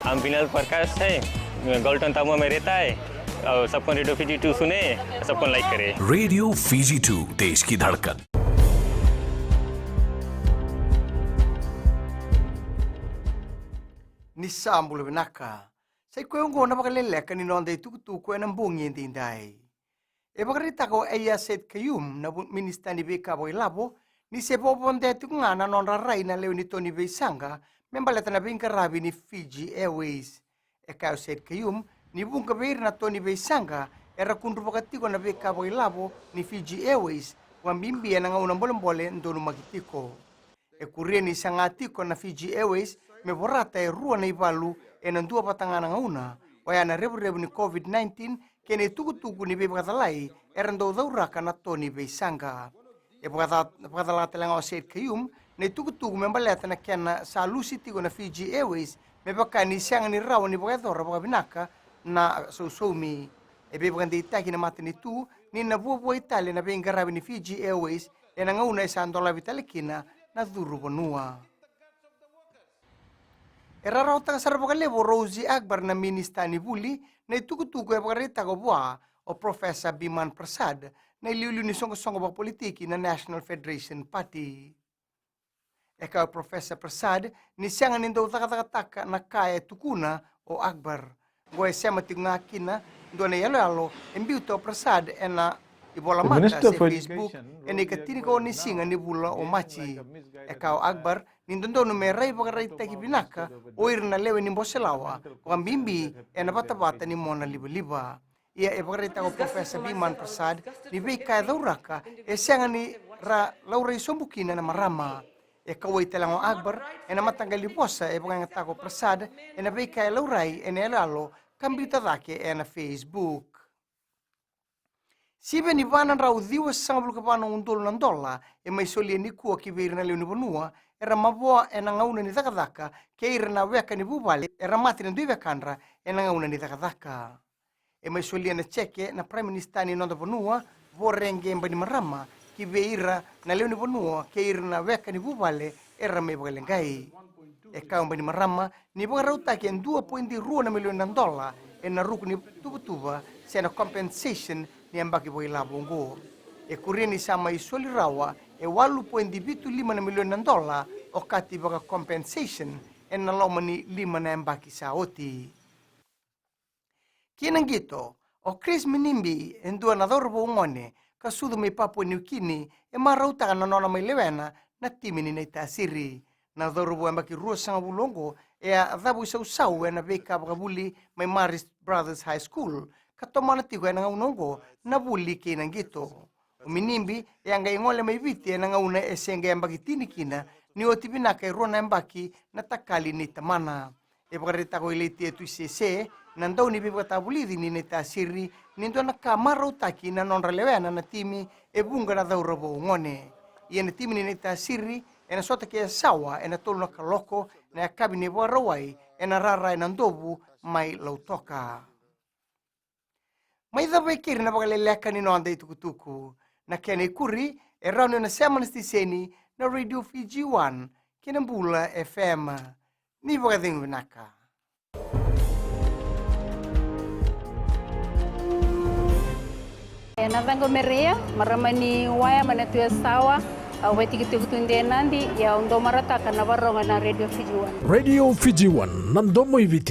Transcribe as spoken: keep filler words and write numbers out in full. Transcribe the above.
नाम विनल प्रकाश है, मैं गोल्टन तामुआ में रहता है। और सबको रेडियो फिजी टू सुने, सबको लाइक करे। रेडियो फिजी टू, देश की धड़कन। Ni sa bula vinaka. Sa i koya oqo na vakaleleka ni noda itukutuku ena bogi edaidai. E vakaraitaka o Aiyaz Sayed-Khaiyum na vu- minisita ni veika vakailavo ni se vovodea tiko ga na nodra rai na lewe ni to ni veisaqa me baleta na veiqaravi ni Fiji Airways. E kaya o Sayed-Khaiyum ni vuqa vei ira na to ni veisaqa era kudruvaka tiko na veika vakailavo ni Fiji Airways, vakabibi ena gauna bolebole donumaki tiko. E kuria ni saga tiko na Fiji Airways me vorata e rua na ivalu ena dua vata ga na gauna, oya na revurevu ni COVID nineteen kei na itukutuku ni veivakacalai era dau cauraka na to ni veisaqa. E vakaca- vakacala tale ga o Sayed-Khaiyum na itukutuku me baleta na kena sa lusi tiko na Fiji Airways me vaka ni sega ni rawa ni vakayacora vakavinaka na sausaumi. E veivakadeitaki na matanitu ni na vuavuai tale na veiqaravi ni Fiji Airways ena gauna e sa dolavi tale kina na curu vanua. E rarawataka sara vakalevu o Rosy Akbar, na minisita ni vuli, na itukutuku e vakaraitaka vua o Professor Biman Prasad, na iliuliu ni soqosoqo vakapolitiki na National Federation Party. E kaya o Professor Prasad ni sega ni dau cakacakataka na ka e tukuna o Akbar. Oqo e sema tiko ga kina dua na iyaloyalo e biuta o Prasad ena ivolamata se Facebook ena ikatini ka ono ni siga ni vula o Maji. E kaya o Akbar ni dodonu me rai vakaraitaki vinaka o ira na lewe ni boselawa, vakabibi ena vatavata ni mona livaliva. Ia e vakaraitaka o Professor Biman Prasad ni veika e cauraka e sega ni ra laurai sobu kina na marama. E kauwai tale ga o Akbar ena mataqali vosa e vakayagataka o Prasad ena veika e laurai ena iyaloyalo ka biuta cake ena Facebook. Sivia ni va na drau ciwasagavulu ka va na udolu na dola e mai solia nikua ki vei ira na lewe ni vanua era mavoa ena gauna ni cakacaka kei ira na weka ni vuvale era mate na dui wekadra ena gauna ni cakacaka. E mai solia na jeke na Prime Minister ni noda vanua, Voreqe Bainimarama, ki vei ira na lewe ni vanua kei ira na weka ni vuvale era mai vakaleqai. E kaya o Bainimarama ni vakarautaki e dua poidi rua na milioni na dola ena ruku ni tuvatuva se na compensation ni yabaki vakailavo oqo. E kuria ni sa mai soli rawa e walu poidi vitu lima na milioni na dola okati vaka compensation ena loma ni lima na yabaki sa oti. Ki na qito, o Chris Minimbi, e dua na cauravou gone ka sucu mai Papua Niukini, e marautaka na nona mai lewena na timi ni Naitasiri. Na cauravou yabaki ruasagavulu oqo e a cavu isausau ena veika vakavuli mai Marist Brothers High School, ka tomana tiko ena gauna oqo na vuli kei na qito. O Minimbi e a qai gole mai Viti ena gauna e se qai yabaki tini kina, ni oti vinaka e rua na yabaki na takali ni tamana. E vakaraitaka o Ilaitia Tuisese, na dauniveivakatavulici ni Naitasiri, ni dua na ka marautaki na nodra lewena na timi e vuqa na cauravou gone. Ia na timi ni Naitasiri ena sota kei Yasawa ena tolu na kaloko na yakavi ni Vakarauwai ena rara ena Dovu mai Lautoka. Mai cava e keri na vakaleleka ni noda itukutuku. Na kena ikuri e rawa ni o na sema na siteseni na Radio Fiji One kei na Bula F M. Ni vakacegu vinaka. E na caqu o Mereia, marama ni Waya mai na Tui Yasawa, au vaitikotiko tu e Nadi, ia au dau marautaka na varogo na Radio Fiji One. Radio Fiji One, na domo i Viti.